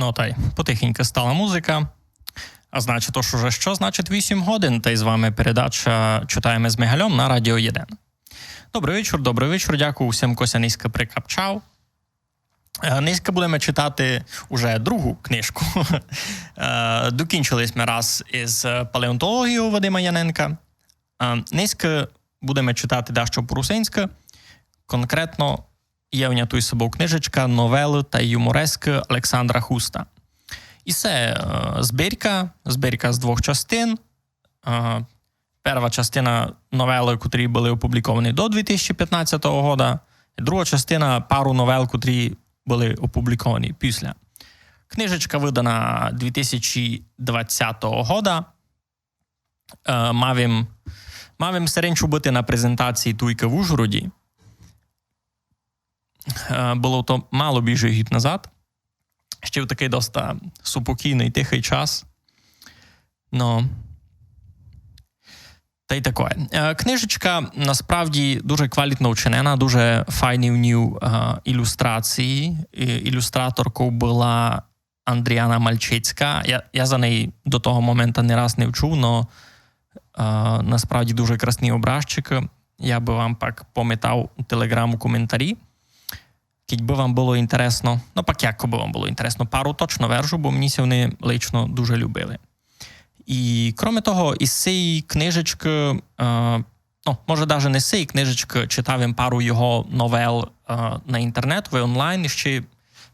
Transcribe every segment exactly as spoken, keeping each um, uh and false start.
Отай, потихеньку стала музика. А значить, то ж уже што? Значить, вісім годин, тай з вами передача «Читаєме з Мигальом» на Радіо Єден. Добрый вечур, добрый вечур, дякую усім, ко ся нынька прикапчав. Е, нынька будеме читати уже другу книжку. Е, докінчили сьме раз із палеонтологією Вадима Яненка. Е, нынька будеме читати дашто по-русинськы. Конкретно є в ня туй з собов книжечка «Новелы тай юморескы» Александра Хуста. І се, е, збірка, збірка з двох частин. Е, перва частина новелы, котрі были опубліковані до дві тисячі пятнадцятого года, і друга частина пару новел, котрі были опубліковані після. Книжечка выдана дві тисячі двадцятого года. Е, мав им, мав им серенчу быти на презентації туйка в Ужгороді. Е, было то мало більше гід назад. Ще в такый доста супокійный, тихый час. Но, тай такоє. Е, книжечка насправді дуже квалітно вчинена, дуже файні в ній, е, ілюстрації. І ілюстраторков была Андріана Мальчицька. Я, я за неї до того момента ні раз не вчув, но, е, насправді дуже красні образчикы. Я бы вам пак пометав у Телеграм у коментарі. Кідь бы вам было інтересно, но пак як бы вам было інтересно, пару точно вержу, бо мені ся вони лично дуже любили. І кроме того, із сеї книжечкы, е, но, може, даже не з сеї книжечкы, читав им пару його новел, е, на інтернетови, онлайн, ще,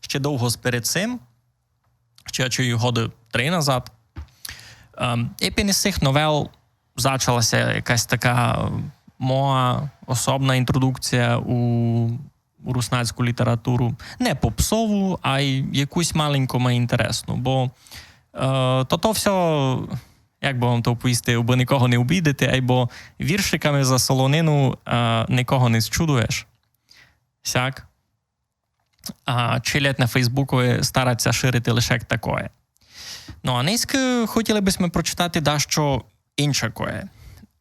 ще довго перед сим, ще, чи годы три назад. Ем, епен із сих новел зачала ся якась така моя особна інтродукція у, у руснацьку літературу. Не попсову, ай якусь маленьку май інтересну. Бо, е, то, то всьо, як бы вам то оповісти, абы никого не обідити, айбо віршиками за солонину, е, никого не зчудуєш. Сяк. А челядь на Фейсбукови старать ся ширити лише як такоє. Но а нынька хотіли бы сьме прочитати дашто иншакоє.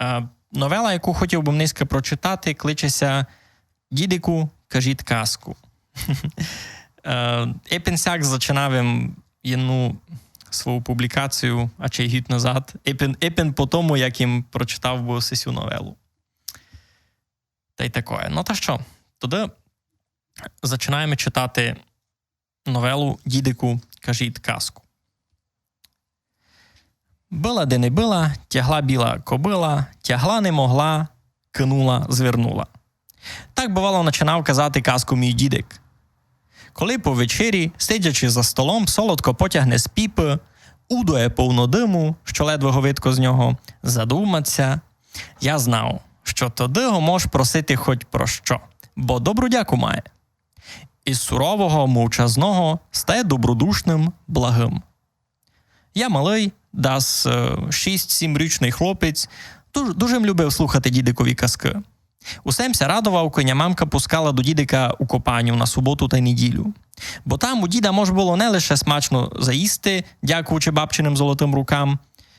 Е, новела, яку хотів бы нынька прочитати, кличе ся «Дідику, кажіть казку». Е, епен сяк зачинав им єдну свою публікацію, а чи гід назад. Епен, епен по тому, як им прочитав быв сесю новелу. Тай такоє. Но та што, тогды зачинаєме читати новелу «Дідику, кажіть казку». Была де не была, тягла біла кобыла, тягла не могла, кинула, звернула. Так, бывало, начинав казати казку мій дідик. Коли по вечері, сидячи за столом, солодко потягне з піпы, удує повно дыму, што ледве го видко з нього, задумать ся, я знав, што тогды го мож просити хоть про што, бо добру дяку має. Із сурового, мовчазного стає добродушным, благым. Я малый, дас, е, шість-сімрічный хлопець, дуж-, дуже м любив слухати дідикові казкы. Усе м ся радовав, кой ня мамка пускала до дідика у копаню на суботу тай неділю. Бо там у діда мож было не лише смачно заїсти, дякуючи бабчиным золотым рукам,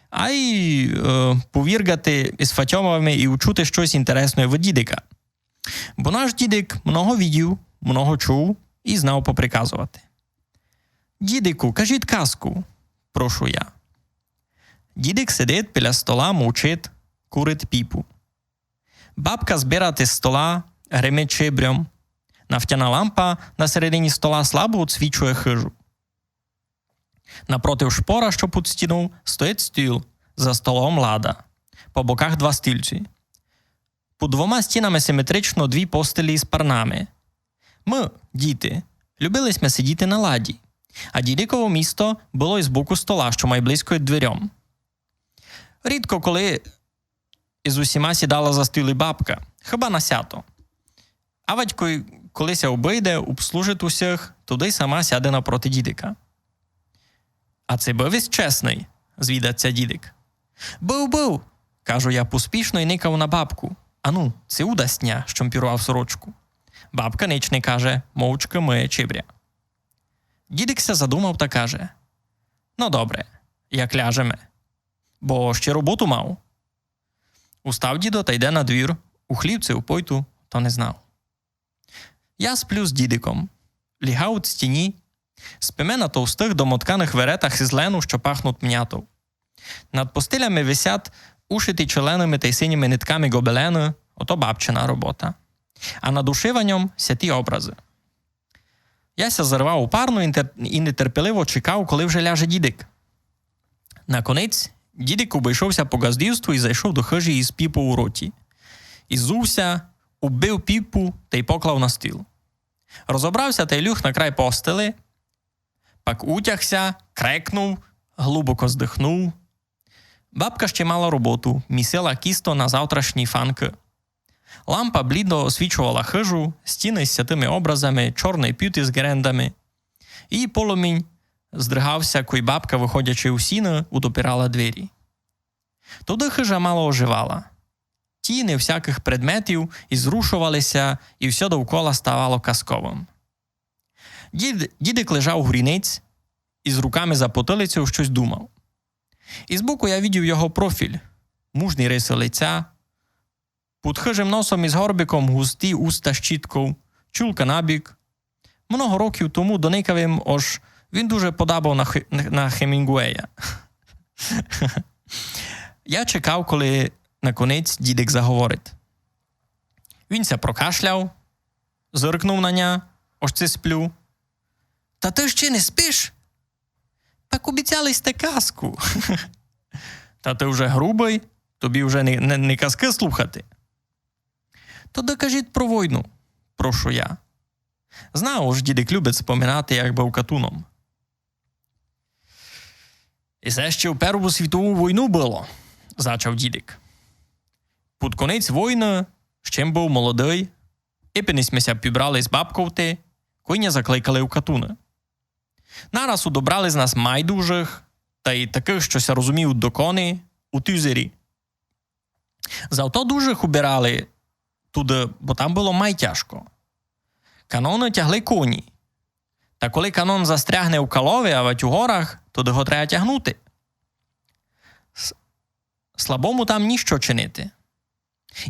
ай, е, повіргати из фатьомами и учути штось інтересноє від дідика. Бо наш дідик много видів, много чув и знав поприказовати. «Дідику, кажіть казку», прошу я. Дідик сидить біля стола, мовчить, курить піпу. Бабка збирать из стола, гримить чибрьом. Нафтяна лампа на середині стола слабо отсвічує хыжу. Напротив шпора, што під стінов, стоїть стіл, за столом лада. По боках два стільці. Під двома стінами симетрично дві постелі з парнами. Мы, діти, любили сьме сидіти на ладі, а дідиково місто было із боку стола, што май близько ід дверьом. Рідко коли из усіма сідала за стіл и бабка, хіба на сято. Авадь кой-, коли ся обыйде, обслужить усіх, тогды й сама сяде напроти дідика. «А ци быв ись чесный?» звідать ся дідик. «Быв, быв», кажу я поспішно и никав на бабку. Ану, ци удасть ня, што м пірвав сорочку. Бабка нич не каже, мовчки миє чибря. Дідик ся задумав та каже: «Но добре, як ляжеме. Бо ще роботу мав». Устав дідо та йде на двір, у хлів ци у пойту, то не знав. Я сплю з дідиком. Лігав у стіні, Спиме на товстых домотканых веретах из лену, што пахнуть мнятов. Над постелями висять ушиті черлеными тай синіми нитками ґобелены, ото бабчина робота. А над ушиваньом святі образы. Я ся зарвав у парну і нетер-, і нетерпеливо чекав, коли вже ляже дідик. Наконець, дідик обыйшов ся по ґаздівству і зайшов до хыжі из піпов у роті. І зув ся, убив піпу тай поклав на стіл. Розобрав ся тай лёг на край постелі, пак утяг ся, крекнув, глубоко здыхнув. Бабка ще мала роботу, місила кісто на завтрашні фанкы. Лампа блідо освічовала хыжу, стіны з святыми образами, чорный пют из ґерендами. І полумінь здрыгав ся, кой бабка, выходячи у сіны, удопирала двері. Тогды хыжа мало оживала. Тіни всякых предметів і зрушовали ся, і всьо довкола ставало казковым. Дід-, дідик лежав грінець і з руками за потылицю штось думав. І збоку я видів його профіль, мужні рисы лиця, пуд хыжым носом из горбиком густі уста щітков, чулка набік. Много років тому доникав им, ож він дуже подабав на Хе-, на Хемінгуея. Я чекав, коли наконець дідик заговорить. Він ся прокашляв, зыркнув на ня, ож ци сплю. Та ты ще не спиш? Так обіцяли сьте казку. Та ты вже грубый, тобі вже не, не, не казкы слухати. То докажіть про войну, прошу я. Знав, ож дідик любить споминати, як быв катуном. І се ще в Перву світову войну было, зачав дідик. Пуд конець войны, ще м быв молодый, ипини сьме ся пібрали з бабков ти, кой ня закликали у катуны. Нараз удобрали з нас майдужых, тай такых, што ся розуміють до коней, у тюзері. Зато дужых убирали туды, бо там было май тяжко. Каноны тягли коні. Та коли канон застрягне у калови, авадь у горах, то го треба тягнути. С-, слабому там ніщо чинити.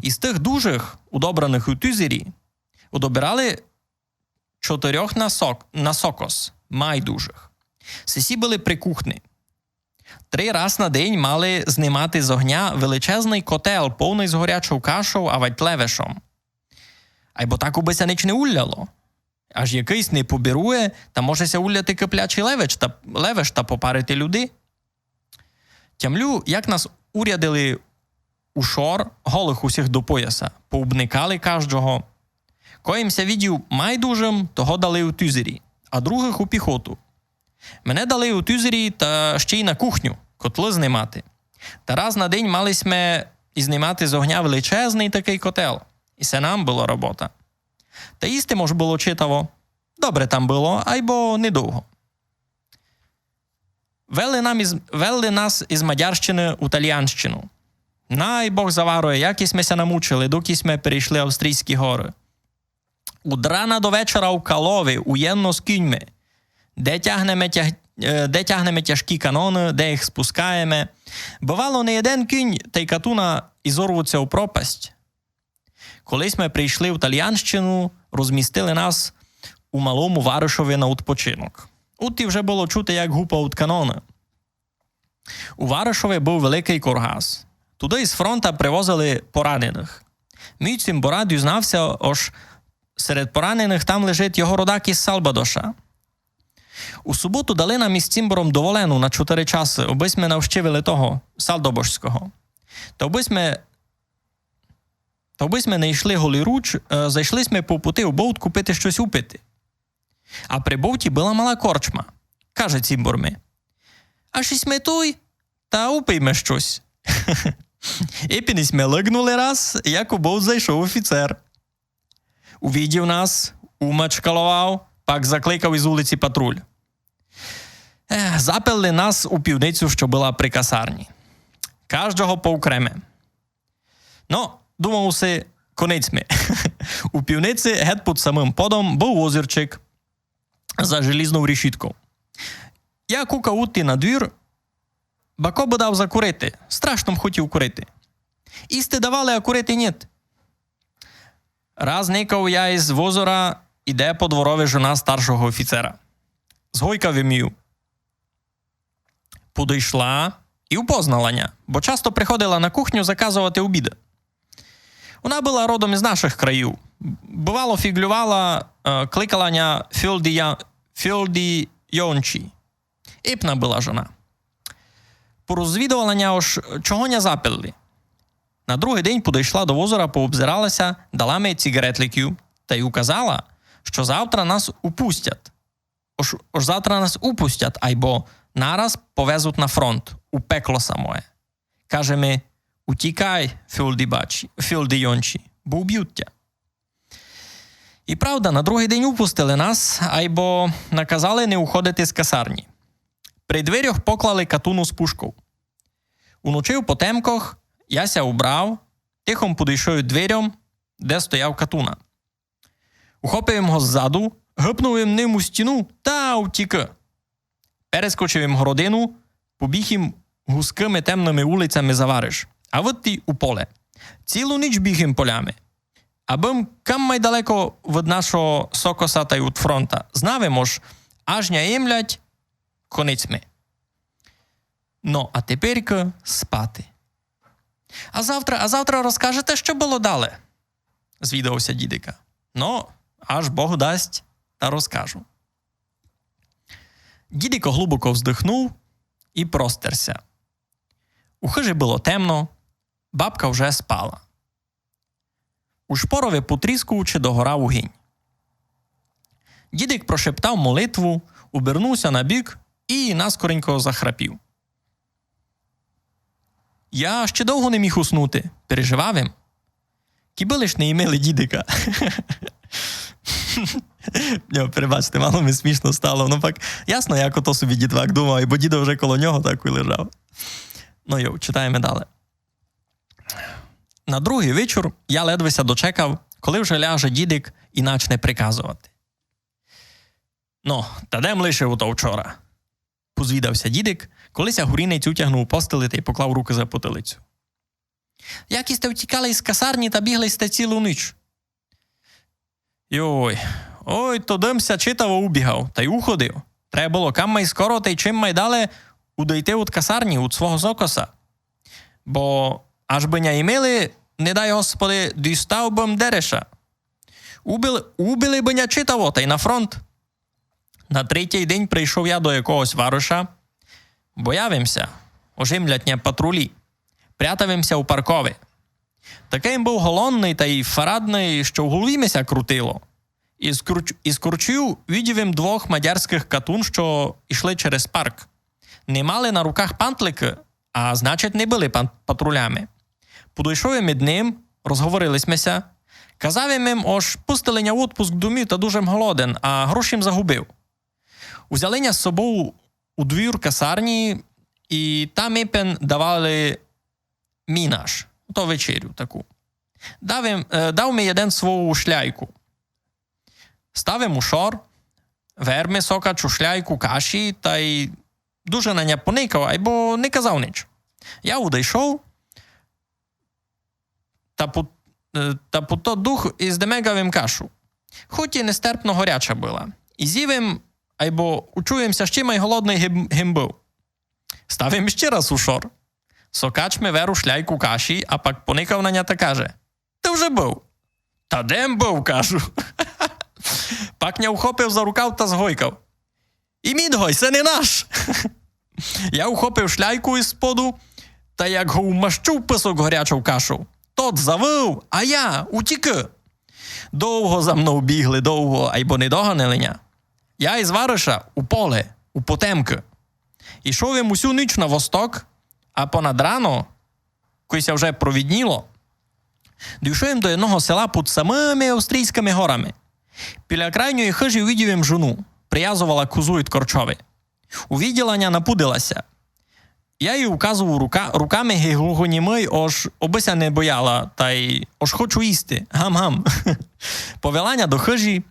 Из тых дужых, удобраных у тюзері, удобирали чотырьох на сок-, на сокос, майдужых. Сесі были прикухны. Три раз на день мали знимати з огня величезный котел, повный з горячов кашов, авадь левешом. Айбо так, убы ся нич не улляло. Аж якыйсь не побірує, та може ся улляти кыплячый левеш та, левеш та попарити люди. Тямлю, як нас урядили у шор, голых усіх до пояса, пообникали каждого. Кой им ся видів майдужым, того дали у тюзері, а другых у піхоту. Мене дали у тюзері та ще й на кухню, котлы знимати. Та раз на день мали сьме изнимати з огня величезный такый котел. И се нам было робота. Та їсти мож было читаво. Добре там было, айбо недовго. Вели нам из-, вели нас из Мадярщины у Тальянщину. Най Бог заварує, як сьме ся намучили, докы сьме перейшли австрійські горы. Уд рана до вечора у калови, уєдно з кіньми. Де тягнеме тяг-, е, де тягнеме тяжкі каноны, де їх спускаєме. Бывало, не єден кінь тай катуна изорвуть ся у пропасть. Коли сьме прийшли в Тальянщину, розмістили нас у малому варишови на удпочинок. Уті вже было чути, як гупають каноны. У варишови быв великый коргас. Туды из фронта привозили пораненых. Мій цімбора дізнав ся, ож серед пораненых там лежить його родак из Салбадоша. У суботу дали нам из цімбором доволену на чотыри часы, обы сьме навщивили того, Салдобошського. Та обы сьме, та обы сьме не йшли голіруч, е, зайшли сьме по пути у бовт купити штось упити. А при бовті была мала корчма. Каже цімбор ми: «Аж сьме туй, та упийме штось». Ипини сьме лыґнули раз, як у бовт зайшов офіцер. Увидів нас, умачкаловав, пак закликав из улиці патруль. Ех, заперли нас у пивницю, што была при касарні. Каждого поокреме. Но, думав си, конець ми. У пивниці гет під самым подом быв озерчик за желізнов рішітков. Я кукав уті на двір, бо ко бы дав закурити, страшно м хотів курити. Їсти давали, а курити нєт. Раз никав я из озера, іде по дворови жона старшого офіцера. згойкав им ю. Подойшла и упознала ня, бо часто приходила на кухню заказовати обіды. Она была родом из нашых країв. Бывало фіґлювала, е, кликала ня Фюлді Я-, Фюлді Йончі. Ипна была жона. Порозвідовала ня, ож чого ня заперли. На другый день подойшла до возора, пообзирала ся, дала ми циґаретликів тай указала, што завтра нас упустять. Ож, ож завтра нас упустять, айбо нараз повезуть на фронт, у пекло самоє. Каже ми: «Утікай, Фюлді Бачі, Фюлді Йончі, бо убють тя». И правда, на другый день упустили нас, айбо наказали не уходити з касарні. При дверьох поклали катуну з пушков. Уночи в потемкох я ся убрав, тихом подойшов ид дверьом, де стояв катуна. Ухопив им го ззаду, гыпнув им ним у стіну та утік. Перескочив им городину, побіг им гузкыми темными улицями за варыш, а выдтій у поле. Цілу ніч біг им полями. А бым кам май далеко від нашого сокоса тай від фронта. Знав им, ож аж ня имлять, конець ми. Но, а теперькы спати. А завтра, а завтра розкажете, што было дале? Звідав ся дідика. Но, аж Бог дасть, та розкажу. Дідико глубоко вздыхнув и простер ся. У хыжи было темно, бабка вже спала. У шпорови потріскуючи догорав угинь. Дідик прошептав молитву, убернув ся на бік и наскоренько захрапів. Я ще довго не міг уснути, переживав им. Кібы лиш не имели дідика. Ньо, перебачте, мало ми смішно стало. Ну, пак, ясно, як ото собі дідвак думав, бо дідо вже коло нього так и лежав. Ну, йо, читаєме дале. На другый вечур я ледве ся дочекав, коли вже ляже дідик и начне приказовати. Но, та де м лишив ото вчора? Позвідав ся дідик, коли ся гурінець утягнув у постели тай поклав рукы за потилицю. Як сьте втікали из касарні та бігли сьте цілу ніч? Йой, ой, то дым ся читаво убігав, тай уходив. Треба было кам май скоро, тай чим май дале удойти од касарні, од свого сокоса. Бо аж бы ня имели, не дай Господи, дістав бым дереша. Убили, убили бы ня читаво, тай на фронт. На третій день прийшов я до якогось варуша. Бояв им ся, ож имлять ня патрулі. Прятав им ся у паркови. Такый им быв голодный тай фарадный, што в голові ми ся крутило. Из курч-, из курчів видів им двох мадярськых катун, што йшли через парк. Не мали на руках пантликы, а значить, не были пан-, патрулями. Подойшов им ид ним, розговорили сьме ся. Казав им, ож пустили ня в отпуск домів та дуже м голоден, а гроші м загубив. Узяли ня з собов у двір касарні, и там ипен давали мінаш, то вечерю таку. Дав им, е, дав ми єден свою шляйку. Став им у шор, вер ми сока чу шляйку каші, тай дуже на ня поникав, айбо не казав нич. Я удойшов, та пу-, е, та путо дух и здемегав им кашу. Хоть и нестерпно горяча была. И зїв им, айбо учув им ся ще май голодный гим-, гим быв. Став им ще раз у шор. Сокач ми вер у шляйку каші, а пак поникав на ня та каже: «Ты вже быв?» «Та де м быв?» кажу. Пак ня ухопив за рукав та згойкав: «Иміт гой, се не наш!» Я ухопив шляйку из споду, та як го умащу в писок горячов кашов. Тот завыв, а я утікы. Довго за мнов бігли, довго, айбо не доганили ня. Я из вариша у поле, у потемкы. Ішов им усю ніч на восток, а понад рано, кой ся вже провідніло, дійшов им до єдного села під самыми австрійськыми горами. Біля крайньої хыжі увидів им жону, привязовала козу ид корчови. Увиділа ня, напудила ся. Я їй указовав рука-, руками ги глухонімый, ож обы ся не бояла, тай ож хочу їсти. Гам-гам. Повела ня до хыжі,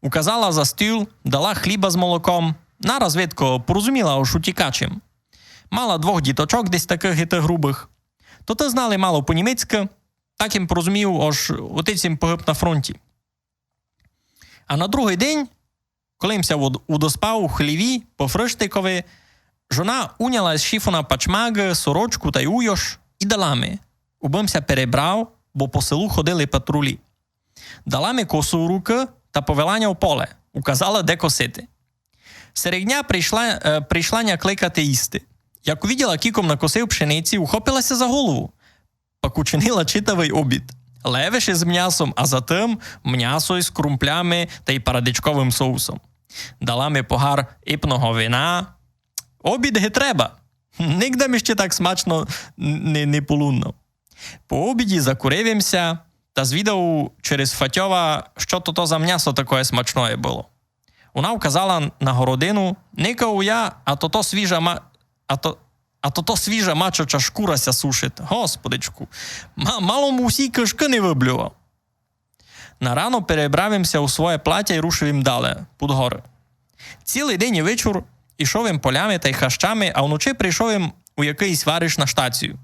указала за стіл, дала хліба з молоком. Нараз видко порозуміла, ож утікач им. Мала двох діточок десь такых ги тых грубых. Тоты знали мало по-німецькы, так им порозумів, ож отець им погиб на фронті. А на другый день Коли м ся уд-, удоспав у хліві по фрыштикови, жона уняла з шифона пачмагы, сорочку тай уйош и дала ми, убы м ся перебрав, бо по селу ходили патрулі. Дала ми косу у рукы та повела ня в поле, указала, де косити. Серед дня пришла, е, пришла ня кликати їсти. Як увиділа, кілько м накосив пшениці, ухопила ся за голову. Пак учинила читавый обід. Левеш из мнясом, а за тым мнясо из крумплями тай парадичковым соусом. Дала ми погар ипного вина. Обід ги треба. Нигде м іщи так смачно не, не полунав. По обіді закурив им ся та звідав через Фатьова, што то, то за мнясо такоє смачноє было. Вона вказала на городину, никав я, а то, то свіжа ма-, а то, а то, то свіжа мачача шкура ся сушить. Господичку, ма-, мало м усі кишкы не выблював. На рано перебрав им ся у своє платя и рушив им дале, пуд горы. Цілый день и вечур ішов им полями тай хащами, а вночи пришов им у якыйсь вариш на штацію.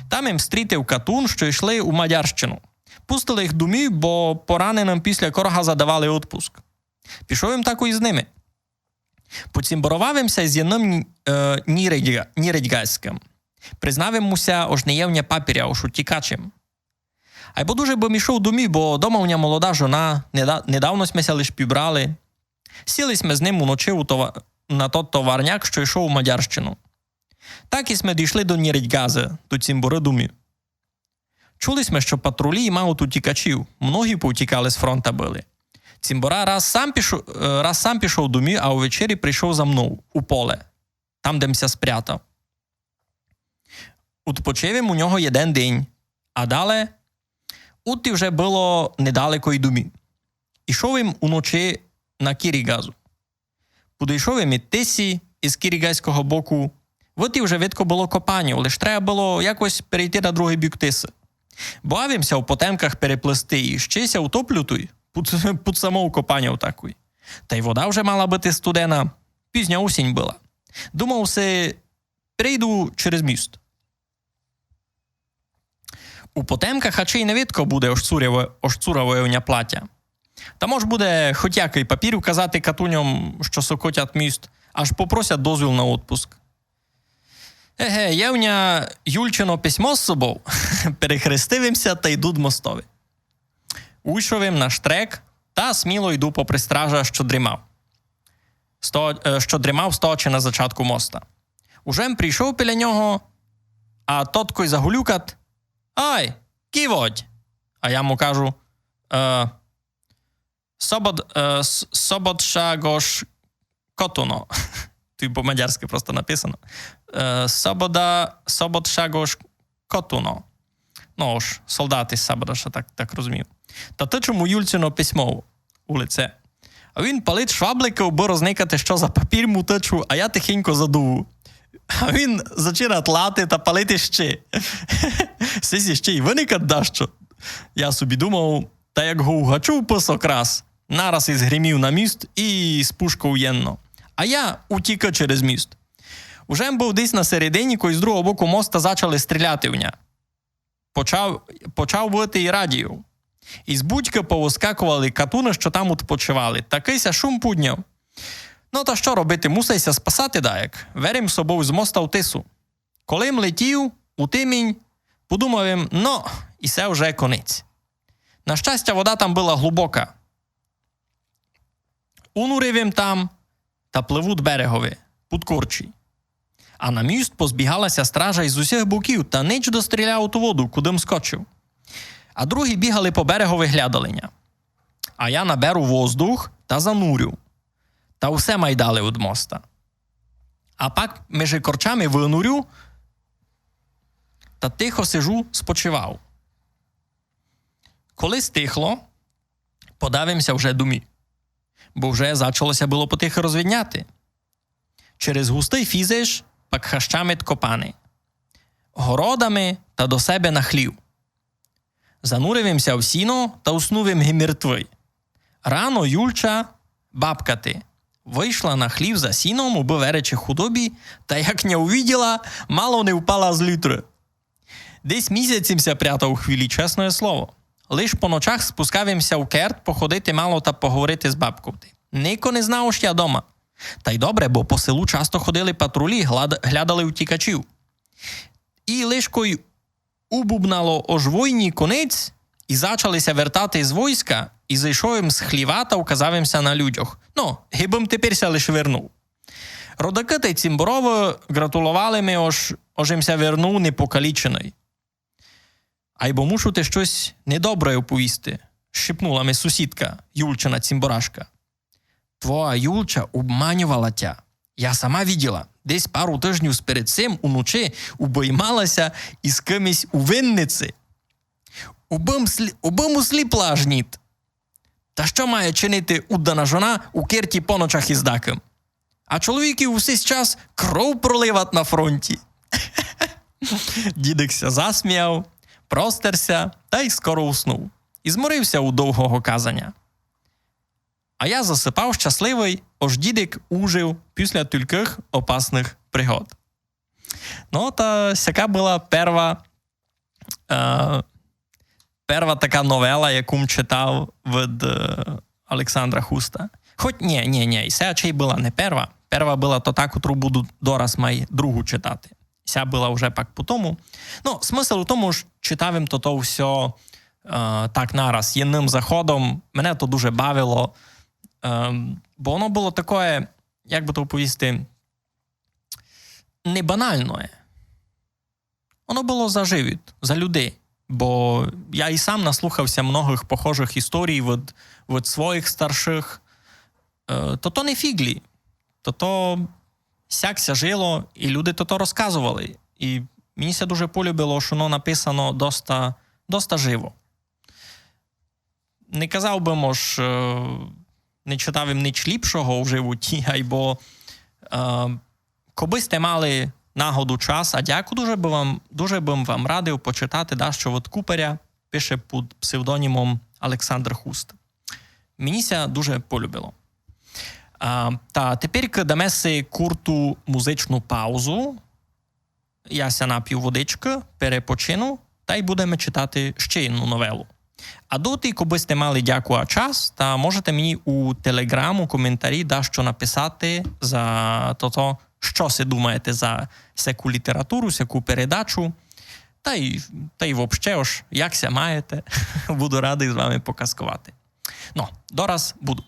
Там им стрітив катун, што йшли у Мадярщину. Пустили їх домів, бо пораненым після корга задавали отпуск. Пішов им тако из ними. Поцімборовав им ся из єдным ні-, е, ніридьга-, ніридьгаськым. Признав им му ся, ож не є в ня папіря, ож утікач им. Айбо дуже бы м ішов домів, бо дома у ня молода жона, неда-, недавно сьме ся лиш пібрали. Сіли сьме з ним уночи у товар-, на тот товарняк, што йшов у Мадярщину. Так и сьме дійшли до Ніридьгазы, до Цімборы домів. Чули сьме, што патрулі мають утікачів, многі повтікали з фронта были. Цімбора раз сам пішов, е, раз сам пішов домів, а увечері прийшов за мнов у поле, там, де м ся спрятав. Удпочив им у нього єден день, а дале удти вже было недалеко й домів. Ішов им уночи на Кіріґазу. Подойшов им ид Тисі из кіріґазького боку. Выти вже видко было копанів, лиш треба было якось перейти на другый бік Тисы. Бояв им ся у потемках переплисти, и ще ся утоплю туй, пуд, пуд самов копаньов такой. Тай вода вже мала быти студена, пізня осінь была. Думав си, перейду через міст. У потемках ачей не видко буде, ож цураве, ож цураве у ня платя. Та мож буде хоть якый папір указати катуньом, што сокотять міст, аж попросять дозвіл на отпуск. Еге, є в ня Юльчино письмо з собов. Перехрестив им ся та йду д мостови. Уйшов им на штрек, та сміло йду попри стража, што дримав. Сто-, е, што дримав стоячи на зачатку моста. Уже м прийшов біля нього, а тот кой загулюкат: «Ай, ки водь?» А я му кажу: е, «Собод-, е, с-, сободшагош котуно». Туй по-мадярськы просто написано. Е, «Собода-, сободшагош котуно». Ну, ож солдат из Сабадаша, так, так розумів. Та тычу му Юльчино письмо у лице. А він палить швабликы, убы розникати, што за папір му тычу, а я тихенько задуву. А він зачинать лати та палити ще. Сись іще й выникать дашто. Я собі думав, та як го угачу в пысок раз, нараз и згримів на міст и з пушков єдно. А я утікы через міст. Уже м быв десь на середині, кой з другого боку моста зачали стріляти в ня. Почав, почав быти и радіо. Из будькы повыскаковали катуны, што там удпочивали. Такый ся шум пудняв. Ну, та што робити, мусай ся спасати даяк. Вер им собов з моста в Тису. Коли м летів у тимінь, подумав им, ну, и се вже конець. На щастя, вода там была глубока. Унурив им там та пливу д берегови, пуд корчі. А на міст позбігала ся стража из усіх боків та нич достріляв у ту воду, куды м скочив. А другі бігали по берегови, глядали ня. А я наберу воздух та занурю. Та усе май дале уд моста. А пак межи корчами вынурю та тихо сижу, спочивав. Коли стихло, подав им ся вже домів, бо вже зачало ся было потихы розвидняти. Через густый фізеш, пак хащами д копани, городами та до себе на хлів. Занурив им ся в сіно та уснув им ги мертвый. Рано Юльча, бабка ти, вышла на хлів за сіном, убы веречи худобі, та як ня увиділа, мало не впала з лютры. Десь місяць им ся прятав у хвілі, чесноє слово. Лиш по ночах спускав им ся в керт походити мало та поговорити з бабков ти. Нико не знав, ож я дома. Тай добре, бо по селу часто ходили патрулі, глад-, глядали утікачів. І лишко й убубнало ож войні конець, і зачали ся вертати з войска, і зайшов им схлівати, указав им ся на людях. Но, гибы м тепер ся лиш вернув. Родакы тай цімборовы ґратуловали ми, ож, ож им ся вернув непокаліченый. Айбо мушу ти штось недобре оповісти, шепнула ми сусідка, Юлчина цімборашка. Твоя Юлча обманювала тя. Я сама виділа, десь пару тыжнів сперед сим уночи обоймала ся из кымось у винниці. Обы м слі-, обы м осліпла аж ніт. Та што має чинити удана жона у керті по ночах из дакым? А чоловіків у сись час кров проливат на фронті. Дідик ся засміяв, простер ся тай скоро уснув. І зморив ся у довгого казаня. А я засыпав щасливый, ож дідик ужив після тулькых опасных пригод. Но, та сяка была перва, е, перва така новела, яку м читав від, е, Александра Хуста. Хоть нї, нї, нї, і се ачей была не перва. Перва была то та, котру буду дораз май другу читати. Ся была уже пак по тому. Но, смысл у тому, ож читав им то, то всьо, е, так нараз, єдным заходом. Мене то дуже бавило. Е, бо воно было такоє, як бы то оповісти, не банальноє. Воно было за живот, за людей. Бо я і сам наслухав ся многых похожых історій від, від своїх старшых. Е, то то не фіґлі. То то сяк ся жило, і люди то то розказовали. І мені ся дуже полюбило, што воно написано доста, доста живо. Не казав бы м, ож, е, не читав им нич ліпшого у животі, айбо, е, кобы сьте мали нагоду, час, а дяку, дуже бы вам, дуже бы м вам радив почитати дашто від Купера, пише під псевдонімом Александр Хуст. Мені ся дуже полюбило. А, та тепер к-, даме си курту музичну паузу. Я ся нап'ю водичкы, перепочину, тай будеме читати ще єдну новелу. А доти, кобы сьте мали дяку а час, та можете мені у Телеґрам, у коментарі дашто написати за тото, што си думаєте за сяку літературу, сяку передачу. Тай, тай вообще, ож, як ся маєте, буду радый з вами показковати. Но, дораз буду.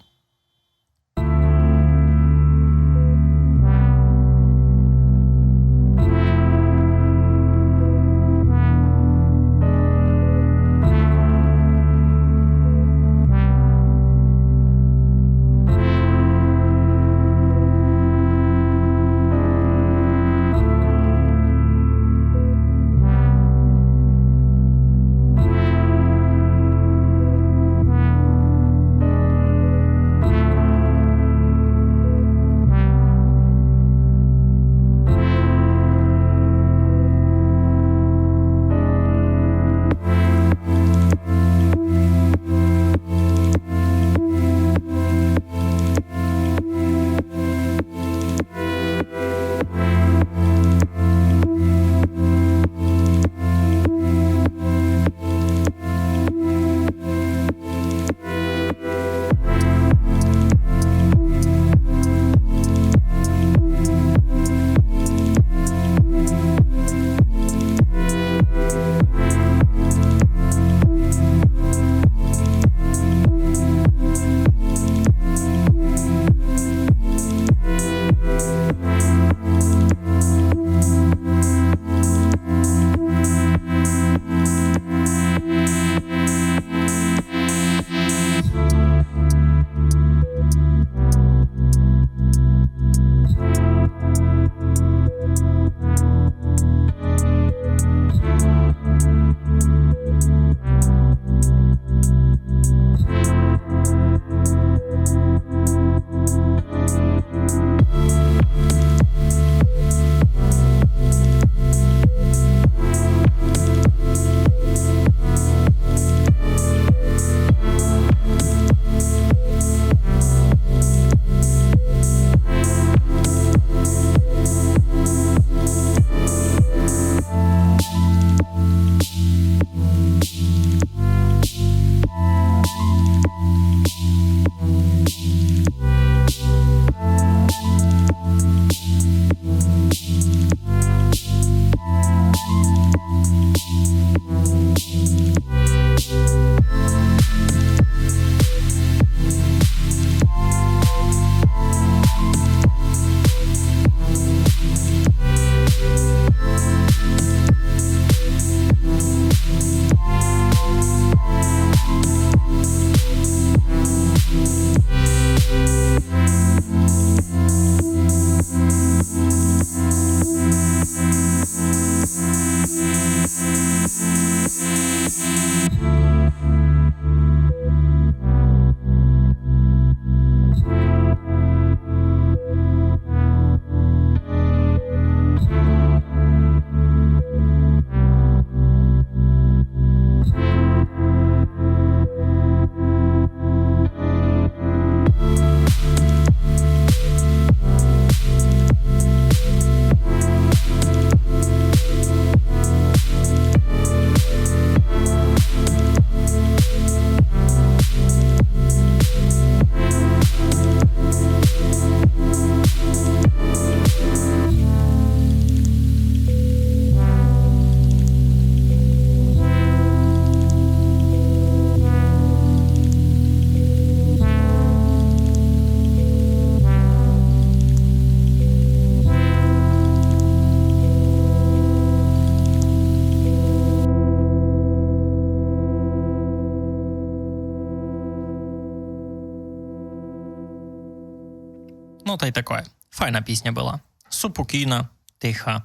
Ну, тай такоє. Файна пісня была. Супокійна, тиха.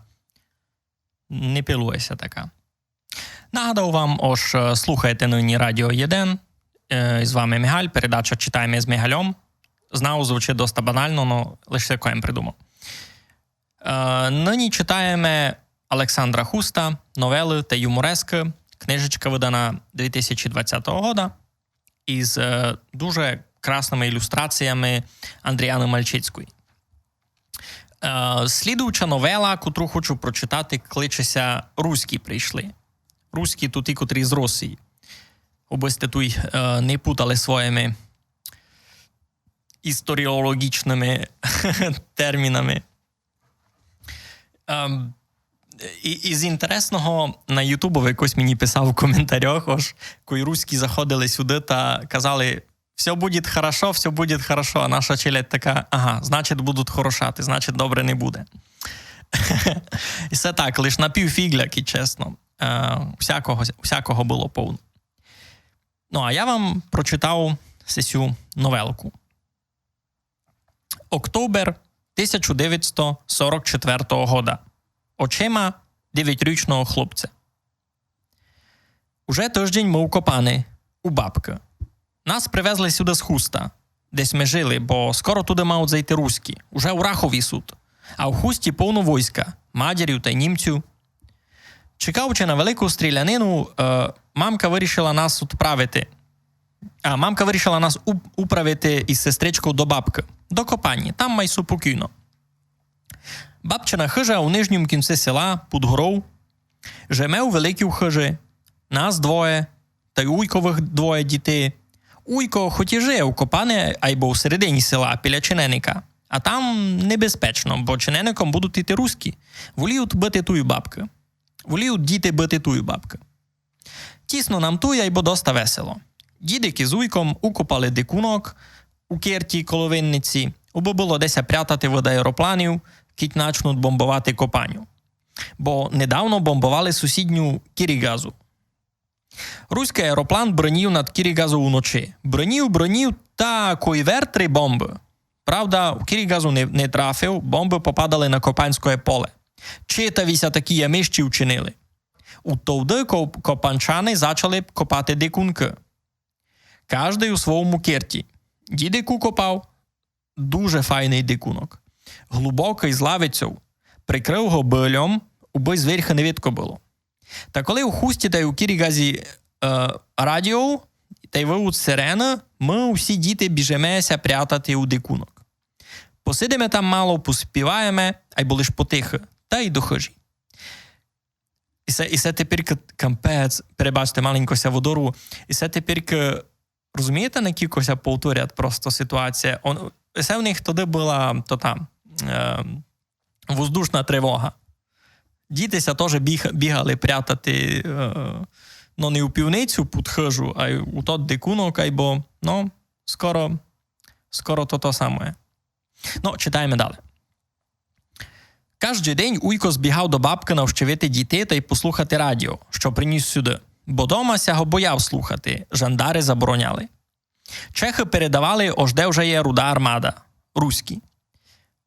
Не пилує ся така. Нагадав вам, ож, е, слухаєте нині Радіо Єден. Е, і з вами Мігаль, передача «Читаєме з Мігальом». Знав, звучить доста банално, но лише таке єм придумав. Е, нині читаєме Александра Хуста, новелы та юморескы. Книжечка выдана дві тисячі двадцятого года із, е, дуже красныма ілюстраціями Андріаны Мальчицької. Е, слідуюча новела, котру хочу прочитати, кличе ся «Руські прийшли». Руські то ті, котрі з Росії. Обы сьте туй, е, не путали своїми історіологічныма термінами. Ем, і, із інтересного, на Ютубу якось мені писав у коментарях, ож кой руські заходили сюды та казали: «Всьо буде хорошо, всьо буде хорошо», а наша челядь така: «Ага, значить, будуть хорошати, значить, добре не буде». І се так, лиш напівфігляки, чесно. Е, всякого, всякого было повно. Ну, а я вам прочитав сесю новелку. Октобер тисяча девятсто сорок четвертого года. Очима девятьрічного хлопця. Уже тыждень мы у Копани, у бабкы. Нас привезли сюды з Хуста, де сьме жили, бо скоро туды мають зайти руські. Уже у Рахові суть. А в Хусті повно войска, мадярів тай німців. Чекаючи на велику стрілянину, е, мамка вирішила нас управити. А мамка вирішила нас уп-, управити із сестричков до бабкы, до Копані, там май супокійно. Бабчина хыжа у нижньому кінці села, під горов. Жиме у великій хыжі. Нас двоє, тай уйковых двоє дітей. Уйко хоть і жиє у Копани, айбо у середині села, біля Чиненика. А там небезпечно, бо Чинеником будуть іти руські. Воліють быти туй у бабкы. Воліють діти быти туй у бабкы. Тісно нам туй, айбо доста весело. Дідик із уйком укопали дикунок у керті коло Винниці, убы было де ся прятати від аеропланів, кідь начнуть бомбовати Копаню. Бо недавно бомбовали сусідню Кірігазу. Руськый аероплан бронів над Кірігазу уночі. Бронів, бронів, та кой вертри бомбы. Правда, у Кірігазу не, не трафив, бомбы попадали на Копанськоє поле. Читаві ся такі ямищі учинили. Утовды коп-, копанчани зачали копати дикункы. Каждый у свому керті. Дідик укопав дуже файный дикунок. Глубокый, з лавицьов. Прикрыв го бильом, убы зверьха не видко было. Та коли у Хусті тай у Кірігазі, е, радіо, тай вывуть сирены, мы усі діти біжиме ся прятати у дикунок. Посидиме там мало, поспіваєме, айбо лиш потихы, тай до хыжі. І се, і се тепер к-, кампець, перебачте, маленько ся водорву. І се тепер к-, розумієте, на кілько ся повторять просто ситуація? Он, се в них тоді была, то там, е, воздушна тривога. Діти ся тоже біг-, бігали прятати, е, ну, не у пивницю під хыжу, а й у тот дикунок, айбо, ну, скоро, скоро то, то саме. Ну, читаєме далі. Каждый день уйко збігав до бабкы навщивити дітей тай послухати радіо, што приніс сюды. Бо дома ся го бояв слухати, жандари забороняли. Чехы передавали, ож де вже є руда армада. Руські.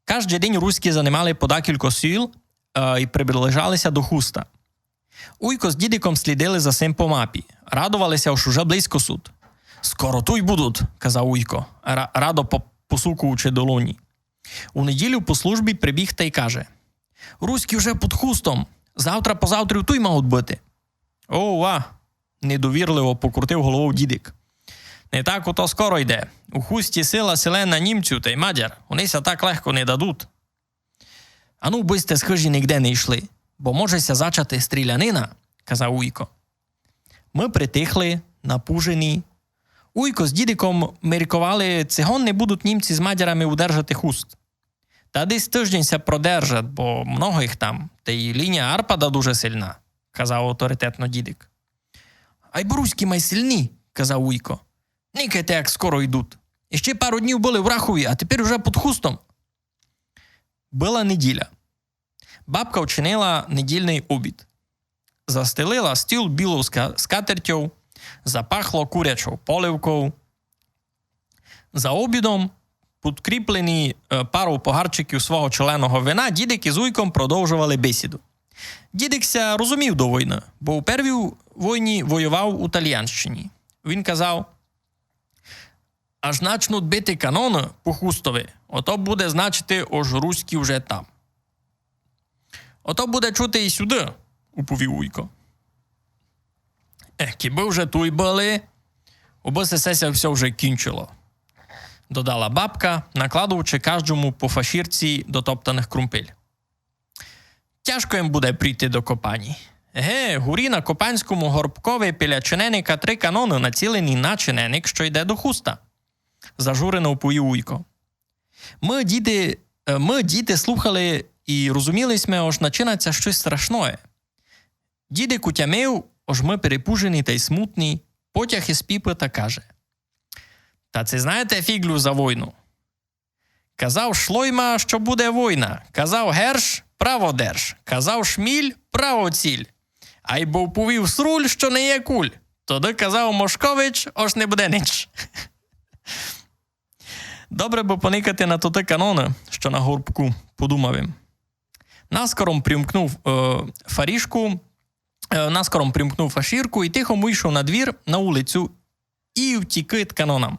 Каждый день руські занимали по декілько сіл, е, і приближали ся до Хуста. Уйко з дідиком слідили за сим по мапі. Радовали ся, ож уже близько суть. «Скоро туй будуть», казав уйко, ра-, радо по-, посукуючи долоні. У неділю по службі прибіг тай каже: «Руські вже під Хустом. Завтра-позавтра туй мають быти». «Ова!» — недовірливо покрутив головов дідик. «Не так ото скоро йде. У Хусті сила силена німців тай мадяр. Они ся так легко не дадуть». «Ану, бы сьте з хыжі нигде не йшли, бо може ся зачати стрілянина», казав уйко. Мы притихли, напужені. Уйко з дідиком мірковали, ци гон не будуть німці з мадярами удержати Хуст. «Та десь тыждень ся продержать, бо много їх там, та й лінія Арпада дуже сильна», казав авторитетно дідик. «Айбо руські май сильні», казав уйко. «Никайте, як скоро йдуть. Іщи пару днів были в Рахові, а тепер уже під Хустом». Была неділя. Бабка вчинила недільный обід. Застелила стіл білов ска-, скатертьов, запахло курячов поливков. За обідом Подкріплені, е, паров погарчиків свого челеного вина, дідик із уйком продовжовали бесіду. Дідик ся розумів до войны, бо у первій войні воював у Тальянщині. Він казав: «Аж начнут бити каноны по Хустови, ото буде значити, ож руські вже там». «Ото буде чути і сюды», уповів уйко. «Е, кибы вже туй были, убы се, се ся всьо вже кінчило», додала бабка, накладуючи каждому по фашірці дотоптаных крумпиль. «Тяжко їм буде прийти до копані. Еге, горі на Копанському горбкови біля Чиненика три каноны, націлені на Чиненик, што йде до Хуста», зажурено уповів уйко. Мы, діти, е, мы, діти, слухали і розуміли сьме, ож начинать ся штось страшноє. Дідик утямив, ож мы перепужені тай смутні, потяг із піпы та каже: «Та ци знаєте фіґлю за войну? Казав Шлойма, што буде война, казав Герш: право держ, казав Шміль: право ціль. Айбо уповів Сруль, што не є куль. Тогды казав Мошкович, ож не буде нич». «Добре бы поникати на тоты каноны, што на горбку», подумав им. Наскором примкнув, е, фарішку, е, наскором примкнув фашірку і тихом вийшов на двір, на улицю, і втік ид канонам.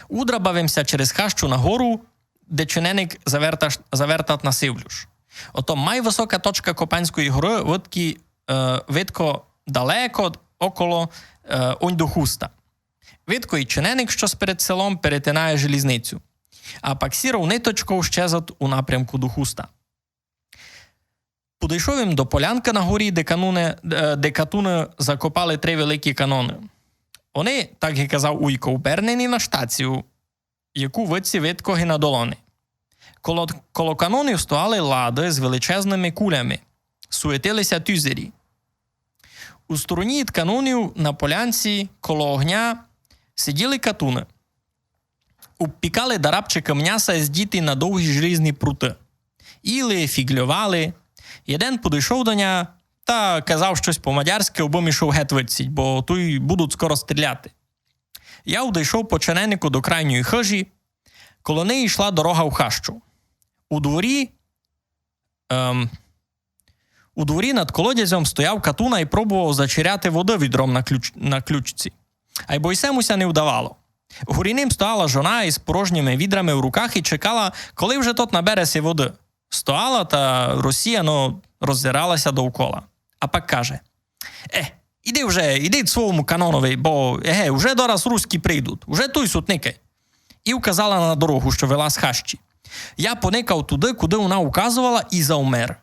Удрабав им ся через хащу на гору, де Чиненик заверта-, завертат на Сивлюш. Ото май высока точка Копанської горы, видкі, е, видко далеко около, е, онь до Хуста. Видко і Чиненик, што перед селом перетинає желізницю. А пак сіров ниточков щезат у напрямку до Хуста. Подойшов им до полянкы на горі, де кануне, е, де катуны закопали три великі каноны. Они, так ги казав уйко, убернені на штацію, яку видці видко ги на долони. Коло, коло канонів стояли лады з величезными кулями. Суетили ся тюзері. У стороні ид канонів на полянці коло огня сиділи катуны. Упікали дарабчикы мняса, здіті на довгі желізні пруты. Їли, фіґльовали. Єден подойшов до ня та казав штось по-мадярськы, обы м ішов гет видсіть, бо туй будут скоро стріляти. Я удойшов по Чиненику до крайньої хыжі. Коло неї йшла дорога в хащу. У дворі, ем, у дворі над колодязьом стояв катуна і пробовав зачиряти воды відром на ключ-, на ключці. Айбо й се му ся не вдавало. Горі ним стояла жона із порожніми відрами в руках і чекала, коли вже тот набере си воды. Стояла та розсіяно роззирала ся довкола. А пак каже: «Е, іди вже, іди к свому канонови, бо, еге, уже дораз руські прийдут, уже туй сут, никай». І вказала на дорогу, што вела з хащі. Я поникав туды, куды она указовала, і завмер.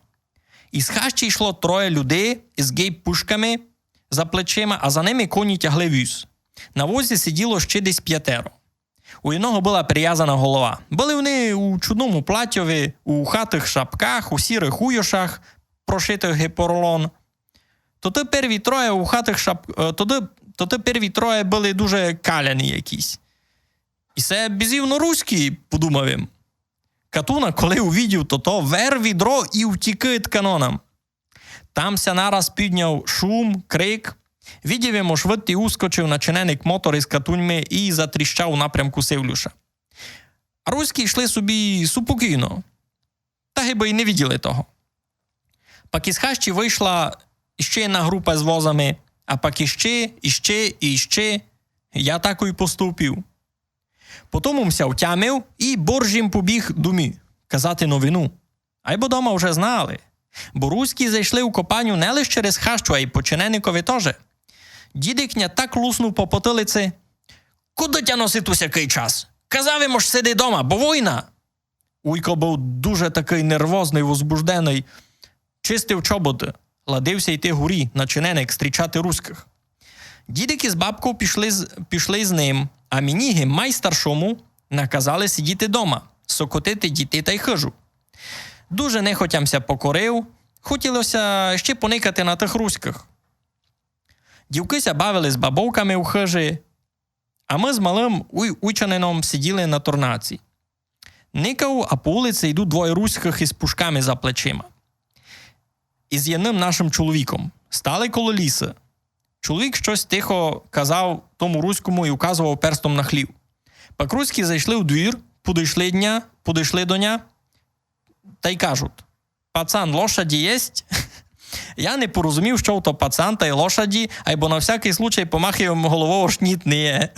Із хащі йшло троє людей із гейб-пушками за плечима, а за ними коні тягли віз. На возі сиділо ще десь пятеро. У єдного была привязана голова. Были они у чудному платьови, у ухатых шапках, у сірых уйошах, прошитых ги поролон. Тоты перві троє у ухатых шап-, е, тоты, тоты перві троє были дуже каляні якісь. «І се бізівно руські», подумав им. Катуна, коли увидів тото, вер відро і втік ид канонам. Там ся нараз підняв шум, крик. Видів им, ож видці ускочив на Чиненик мотор із катуньми і затріщав у напрямку Сивлюша. А руські йшли собі супокійно. Та гибы й не виділи того. Пак із хащі вышла іщи єдна група з возами, а пак іщи, іщи і іщи. Я так і поступив. Потому м ся втямив і боржім побіг домі казати новину. Айбо дома вже знали. Бо руські зайшли у копаню не лиш через хащу, а й по Чиненикови тоже. Дідик ня так луснув по потилиці: «Куды тя носит усякый час? Казав им, ож сиди дома, бо война!» Уйко быв дуже такый нервозный, возбужденый. Чистив чоботы, ладив ся йти горі на Чиненик стрічати руськых. Дідик із бабков пішли з, пішли з ним, а мені, ги май старшому, наказали сидіти дома, сокотити діти тай хыжу. Дуже нехотя м ся покорив, хотіло ся ще поникати на тых руськых. Дівкы ся бавили з бабовками у хыжі, а мы з малым уй-, уйчанином сиділи на торнаці. Никав, а по улици йдут двоє руськых із пушками за плечима. Із єдным нашым чоловіком. Стали коло ліса. Чоловік штось тихо казав тому руському і указовав перстом на хлів. Пак руські зайшли у двір, подойшли дня, подойшли до ня, тай кажуть: «Пацан, лошаді єсть?» Я не порозумів, што то пацан тай лошаді, айбо на всякый случай помахав им головов, ож ніт не є.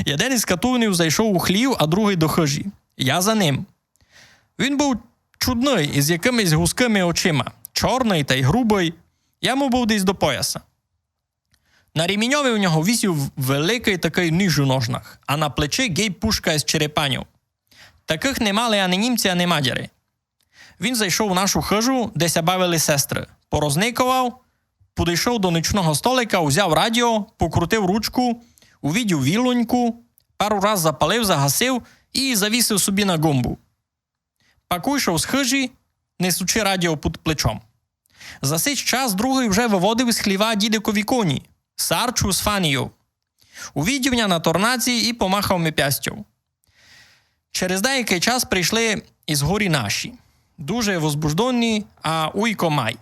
Єден из катунів зайшов у хлів, а другый до хыжі. Я за ним. Він быв чудный, из якымись гузкыми очима. Чорный тай грубый. Я му быв десь до пояса. На реміньови у нього висів великый такый ніж у ножнах, а на плечи гей пушка из черепанів. Такых не мали ани німці, ани мадяри. Він зайшов у нашу хыжу, де ся бавили сестры. Порозниковав, подойшов до ночного столика, узяв радіо, покрутив ручку, увидів вілоньку, пару раз запалив, загасив и завісив собі на ґомбу. Пак уйшов з хыжі, несучи радіо під плечом. За сей час другый вже выводив из хліва дідикові коні, Сарчу з Фанійов. Увидів ня на торнаці и помахав ми пястьов. Через деякый час прийшли из горі наші. Дуже возбужденні, а уйко май.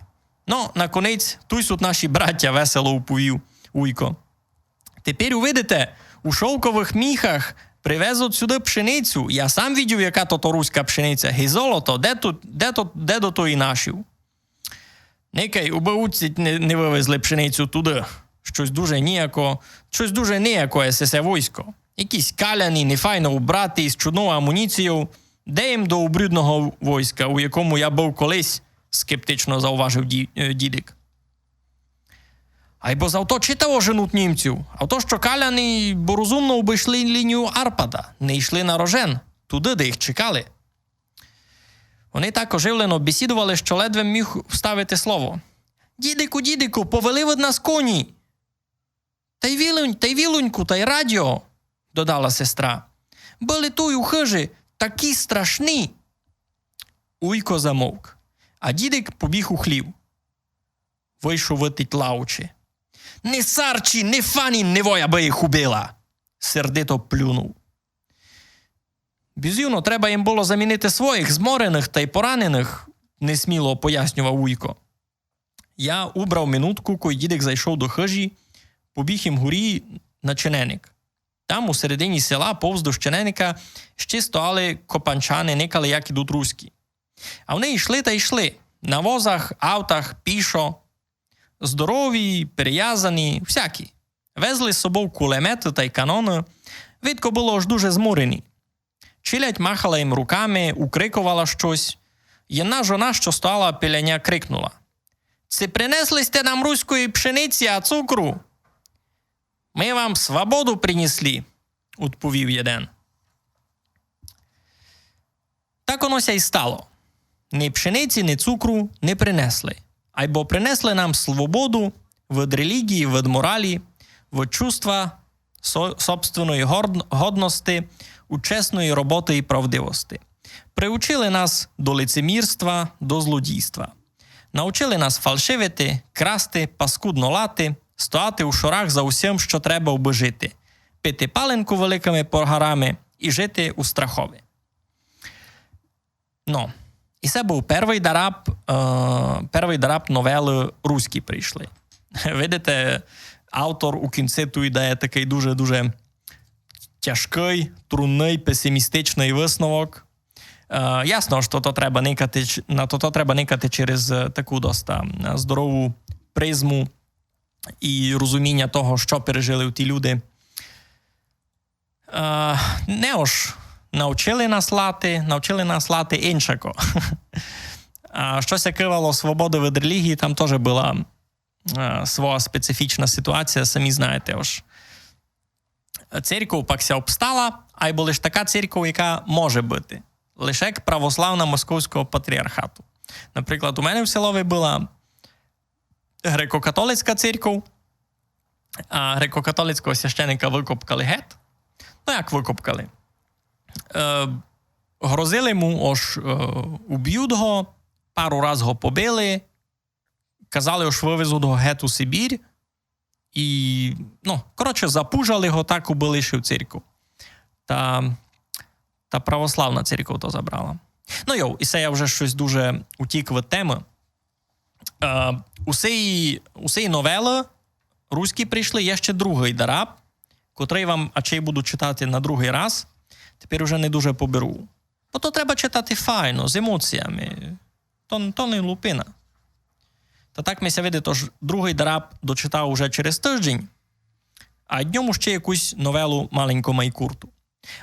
«Но, наконець, туй суть наші братя», — весело уповів уйко. «Тепер увидите, у шовковых міхах привезуть сюды пшеницю. Я сам видів, яка то, то руська пшениця. Ги золото, де тут, де то, де до тої нашів?» «Никай, убы уціть не, не вывезли пшеницю туды. Штось дуже ніяко, штось дуже ніякоє сесе войско. Якісь каляні, нефайно убраті, з чудною амуніцією. Де їм до обрюдного войска, у якому я быв колись?» — скептично зауважив ді-, е, дідик. «Айбо за то читаво женуть німців, а то, што каляні, бо розумно обышли лінію Арпада, не йшли на рожен, туды, де їх чекали». Они так оживлено бесідовали, што ледве міг вставити слово. «Дідику, дідику, повели од нас коні!» «Тай вілонь-, тай вілоньку, тай радіо», — додала сестра. «Были туй у хыжі такі страшні». Уйко замовк, а дідик побіг у хлів. Вийшов витить лаучи. «Не Сарчі, не Фані, не вой, абы їх убила!» — сердито плюнув. «Бізувно, треба їм было замінити своїх, змореных тай пораненых», — несміло пояснював уйко. Я убрав минутку, кой дідик зайшов до хыжі, побіг им горі на чиненик. Там, у середині села, повз до чиненика, ще стояли копанчани, никали, як ідуть руські. А они йшли та йшли. На возах, автах, пішо. Здорові, перевязані, всякі. Везли з собов кулеметы тай каноны. Видко было, ож дуже зморені. Челядь махала им руками, укриковала штось. Єдна жона, што стояла біля ня, крикнула: «Ци принесли сьте нам руської пшениці а цукру?» «Мы вам свободу принесли», — удповів єден. Так оно ся й стало. Ни пшениці, ни цукру не принесли, айбо принесли нам свободу від релігії, від моралі, від чувства со-, собственної горд-, годности, від чесної роботы і правдивости. Приучили нас до лицемірства, до злодійства. Научили нас фалшивити, красти, паскудно лати, стояти у шорах за усім, што треба, убы жити, пити паленку великыми поргарами і жити у страхови. Но, і се быв первый дараб, е, первый дараб новелы «Руські прийшли». Видите, автор у кінці туй дає такый дуже-дуже тяжкый, трудный, песимістичный висновок. Е, ясно, што то треба никати ч-, на то, то треба никати через, е, таку доста, е, здорову призму і розуміня того, што пережили ті люди. Е, не ож научили нас лати, научили нас лати иншако. А што ся кывало свободы від релігії, там тоже была, е, своя специфічна ситуація, самі знаєте, ож церьков пак ся обстала, айбо лиш така церьков, яка може быти. Лише як православна Московського патріархату. Наприклад, у мене в селови была греко-католицька церьков, а греко-католицького священика выкопкали гет. Но, як выкопкали? Е, грозили му, ож, е, убють го, пару раз го побили, казали, ож вывезуть го гет у Сибір, і, но, коротше, запужали го так, убы лишив церьков. Та, та православна церьков то забрала. Но йо, і се я вже штось дуже утік від темы. Е, у сей, у сей новелы «Руські прийшли» є ще другый дараб, котрый вам ачей буду читати на другый раз. Тепер уже не дуже поберу. Бо то треба читати файно, з емоціями. То, то не лупина. Та так ми ся видить, ож другый дараб дочитав уже через тыждень, а дньом ще якусь новелу маленько май курту.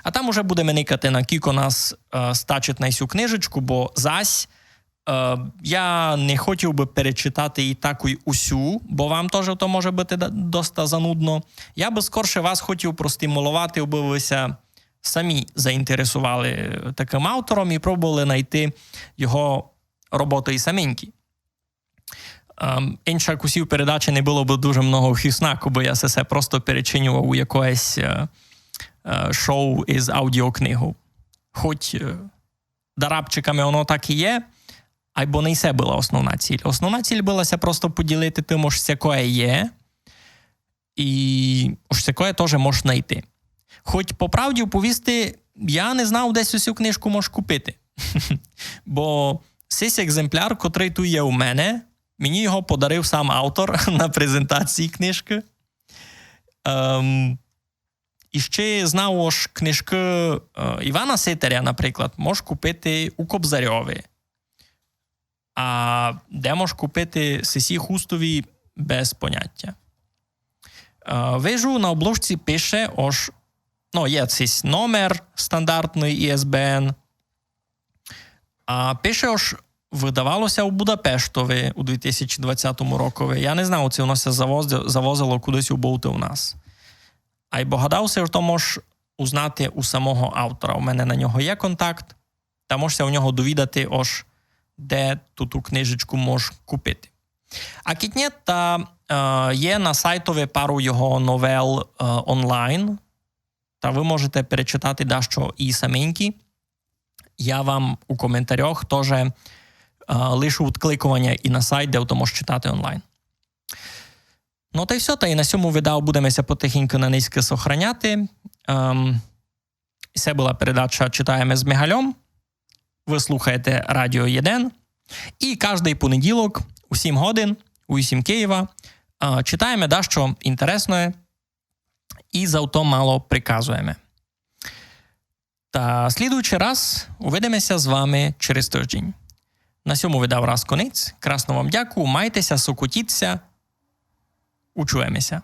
А там уже будеме никати, на кілько нас е, стачить на сю книжечку, бо зась е, я не хотів бы перечитати і такой усю, бо вам тоже то може быти да- доста занудно. Я бы скорше вас хотів простимуловати, абы вы ся самі заінтересовали такым автором і пробовали найти його роботы і саменькі. Ем, иншак у сій передачі не было бы дуже много хіснаку, бо я се, се просто перечинював у якоєсь е, е, шоу из аудіокнигов. Хоть е, дарабчиками оно так і є, айбо не се была основна ціль. Основна ціль была ся просто поділити тым, ож сякоє є, і ож сякоє тоже мож найти. Хоть по правді повісти, я не знав, де сю книжку мож купити. Бо сись екземпляр, котрый туй є у мене, мені його подарив сам автор на презентації книжкы. Ем, і ще знав, ож книжкы е, Івана Ситаря, наприклад, мож купити у Кобзарьови. А де мож купити сисі хустові, без понятя. Е, вижу, на обложці пише, ож, ну, є сись номер стандартный, ІСБН. А пише, ож выдавало ся у Будапештови у дві тисячі двадцятому рокови. Я не знав, ци воно ся завози- завозило кудись у бовты у нас. Айбо гадав ся, ож то мож узнати у самого автора. У мене на нього є контакт, та мож ся у нього довідати, ож де ту, ту книжечку мож купити. А кідь нє, та е, є на сайтови пару його новел е, онлайн, та вы можете перечитати дашто і саменькі. Я вам у коментарях тоже е, лишу відкликованя і на сайт, де то мож читати онлайн. Ну та й всьо, та й на сьому видав будеме ся потихеньку на нынька сохраняти. Ем, і се была передача «Читаєме з Мигальом». Вы слухаєте Радіо Єден. І каждый понеділок у сім годин, у вісім Києва, е, читаєме дашто інтересноє і зато мало приказуєме. Та слідуючый раз увидиме ся з вами через тыждень. На сьому видав раз конець. Красно вам дякую, майте ся, сокотіть ся. Учуєме ся.